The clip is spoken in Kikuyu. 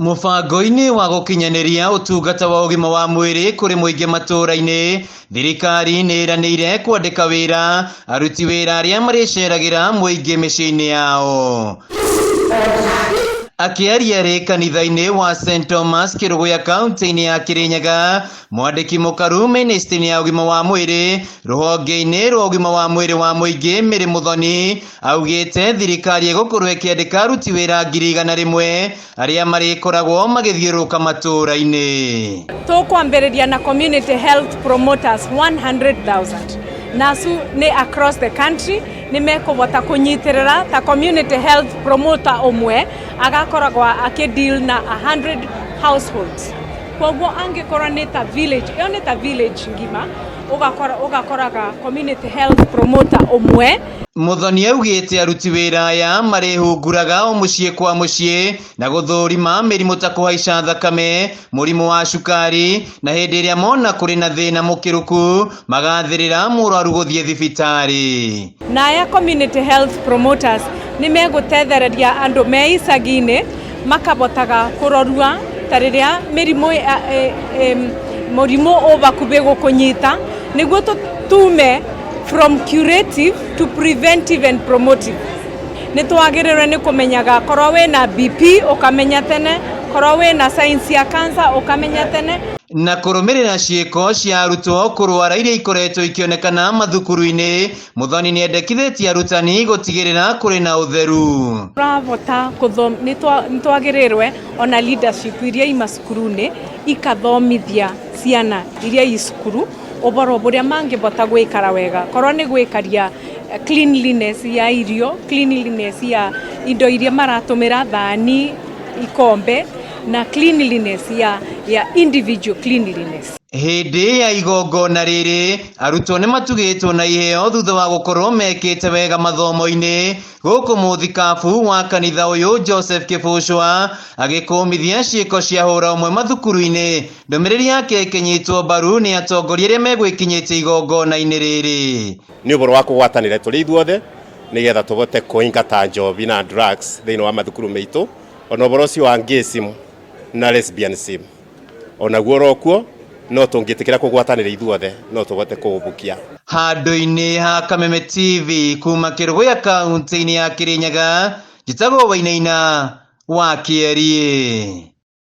Mũbango-inĩ wa gũkinyanĩria ũtungata wa ũgima wa mwĩrĩ kũrĩ mũingĩ matũũra-inĩ, thirikari nĩ ĩranĩire kwandĩka wĩra aruti wĩra arĩa marĩceragĩra mũingĩ mĩciĩ-inĩ yao. Akĩaria rĩ kanitha-inĩ wa St Thomas Kĩrũgũya kaunti-inĩ ya Kĩrĩnyaga, mwandĩki mũkaru mĩnĩstĩ-inĩ ya ũgima wa mwĩrĩ rũhonge-inĩ rwa ũgima wa mwĩrĩ wa mũingĩ Mary Muthoni augĩte thirikari ĩgũkorwo ĩkĩandĩka aruti wĩra 100,000 arĩa marĩkoragwo magĩthiũrũrũka matũũra-inĩ. Tũkwambĩrĩria na community health promoters 100,000 nacu nĩ across the country nĩ mekũhota kũnyitĩrĩra ta community health promoter ũmwe agakoragwo akĩ deal na 100 households. Koguo angĩkorwo nĩ ta village ĩyo nĩ ta village ngima ũgakora ũgakoraga community health promoter ũmwe. Muthoni augĩte aruti wĩra aya marĩhunguraga o mũciĩ kwa mũciĩ na gũthũrima mĩrimũ ta kũhaica thakame, mũrimũ wa cukari na hĩndĩ ĩrĩa mona kũrĩ na thĩna mũkĩrũku magathĩrĩra mũrwaru gũthiĩ thibitarĩ. Na aya community health promoters nĩ megũtethereria andũ me icagi-inĩ makabotaga kũrorua ta rĩrĩa mĩrimũ mũrimũ ũbakubĩ gũkũnyita nĩguo tume from curative to preventive and promotive. Nĩ twagĩrĩirwo nĩ kũmenyaga korwo wĩna BP ũkamenya tene, korwo wĩna signs cia cancer ũkamenya tene. Na kũrũmĩrĩra ciĩko cia arutwo kũrwara iria ikoretwo ikĩonekana mathukuru-inĩ, Muthoni nĩ endekithĩtie arutani gũtigĩrĩra kũrĩ na ũtheru. Tũrabota nĩ twagĩrĩirwe ona leadership iria i macukuru-inĩ ikathomithia ciana iria i cukuru ũboro bũrĩa mangĩbota gwĩkara wega korwo nĩ gwĩkaria cleanliness ya irio, cleanliness ya indo iria maratũmĩra thani, ikombe na cleanliness ya individual cleanliness. Hĩndĩ ya igongona rĩrĩ arutwo nĩ matugĩtwo na iheo thutha wa gũkorwo mekĩte wega mathomo-inĩ gũkũ mũthikabu wa kanitha ũyũ Joseph Kĩbũcwa agĩkũmithia ciĩko cia hũra ũmwe mathukuru-inĩ ndũmĩrĩri yake ĩkĩnyitwo mbaru nĩ atongoria arĩa megwĩkinyĩtie igongona-inĩ rĩrĩ. Nĩ ũhoro wa kũgwatanĩra tũrĩ ithuothe nĩgetha tũhote kũingata njohi na drugs thĩinĩ wa mathukuru maitũ ona ũhoro ũcio wa gayism na lesbianism onaguo orokuo no tũngĩtĩkĩra kũgwatanĩra ithuothe no tũhote kũũbukia. Handũ-inĩ ha Kameme TV kuma Kĩrũgũya kaunti-inĩ ya Kĩrĩnyaga, njĩtagwo Wainaina wa Kĩeriĩ.